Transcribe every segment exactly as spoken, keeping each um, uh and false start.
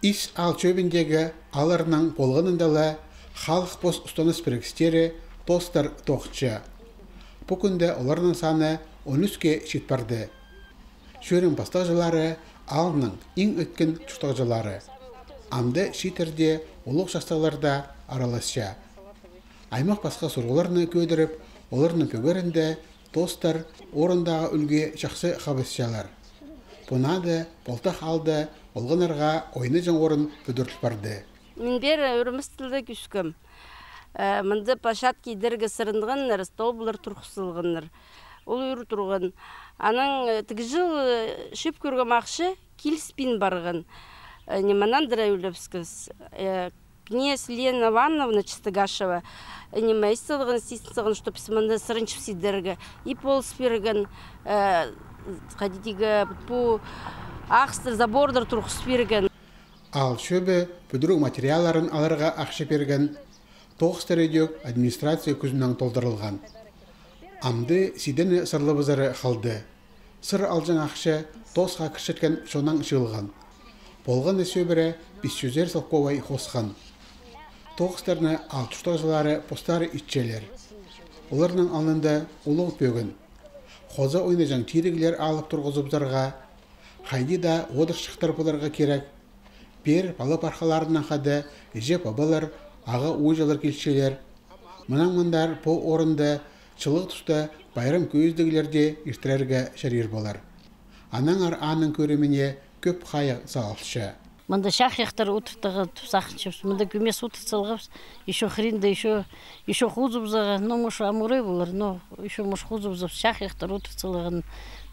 Ис аал чӧбіндегі аалларның полғанында ла халых пос устаныс пірігістері, ТОС-тар тоғынча. Пу кӱнде оларның саны он ӱске чит парды. Чӧрім пастағҷылары аалның иң ӧткін чуртағҷылары. Амды чииттерде улуғ частығлар даа араласча. Аймах пасха сурығларны кӧдіріп, оларның пӧгерінде ТОС-тар орындағы ӱлгӱ чахсы хабысчалар. Пу наада Полтах аалда олғаннарға ойнаҷаң орын пӱдіріл парды. Мин пеер ӧрімістілдек ӧскем. Э, мында площадка идерге сырынғаннар, столбалар турғыс салғаннар. Ол ӱр турған. Анаң, э, тігі чыл, э, чӧп кӧргем, ахча киліспин парған. Э, ниме, мынандыра ӱлепскебіс. Э, князь Лена Ивановна Чистогашева, э, ниме, ис салған, сис салған, чтоб піс мында сырынчабыс идерге. И полыс пирген, э, хайди тигі, пу ағастар, забордар турғыс пирген. Аал чӧбі пӱдіріг материалларын аларға ахча пирген, тоғыстар идӧк администрация кӱзінең толдырылған. Амды сидені сырлабызары халды. Сыр алҷаң ахча ТОС-ха кірчеткен чоннаң чыылған. Полған на сӧбіре пис чӱзер салковай хосхан. Тоғыстарны аал чуртағҷылары постары итчелер. Оларның алнында улуғ пӧгін. Хоза ойнаҷаң тиріглер алып турғызыбызарға, хайди даа одырчыхтар поларға кирек. Пеер пала-пархаларынаң хада іҷе-пабалар, аға-ууҷалар килчелер. Мынаң мындар пу орында чылығ туста пайрам кӧзідіглерді иртірерге чарир полар. Аннаңар аның кӧріміне кӧп хайығ салылча. Мында чахайахтар одыртарға тіп сағынчабыс. Мында кӧмес одырт салғабыс. Ещё хыринда, ещё, ещё хозыбызарға, ну, может, амурай полар, но ещё, может, хозыбызарға чахайахтар одырт салған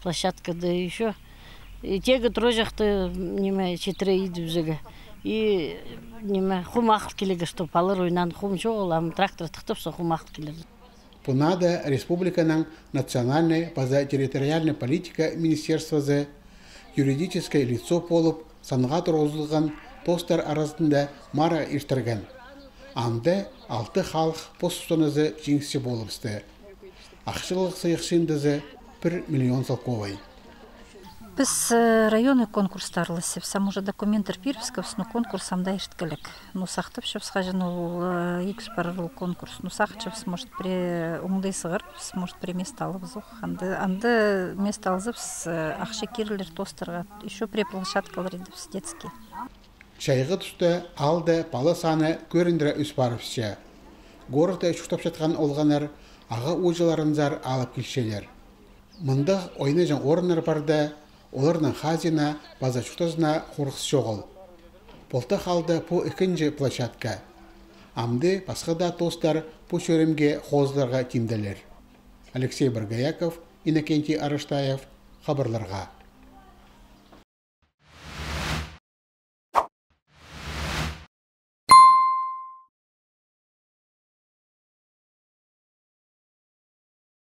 площадкада, ещё. И теге тура чахты, ниме, читіре идібізерге. И, ниме, хум ағыл килерге, чтоб палалар ойнаан, хум чоғыл, ам трактор тыхтапса, хум ағыл килер. Пу наада республиканың национальнай паза территориальнай политика министерствозы юридическое лицо полып санға турғызылған ТОС-тар аразында марығ иртірген. Анда алты халых пос устанызы чиңісчі полыбысты. Ахчалығ сыйых чыындызы пір миллион салковай. Піс, э, районный конкурста араласчабыс, ам уже документтер пирібіскебіс, но конкурс ам даа ирткелек. Ну, сахтапчабыс, хаҷан ол, э, ӧс парар ол конкурс. Ну, сағынчабыс, может, пірее оңдай сығарбыс, может, пірее место аларбызох. Анда, анда место алзабыс, э, ахча кирілер ТОС-тарға, ещё пірее площадкалар идібіс, детский. Чайғы туста аалда пала саны кӧріндіре ӧс парыбысча. Городта чуртапчатхан олғаннар аға-ууҷаларынзар алып килчелер. Мындағ ойнаҷаң орыннар парда, оларның хазина паза чуртазына хорғыс чоғыл. Полтах аалда пу ікінҷі площадка. Амды пасха даа ТОС-тар пу чӧрімге хозыларға тимделер. Алексей Боргояков, Иннокентий Араштаев, хабарларға.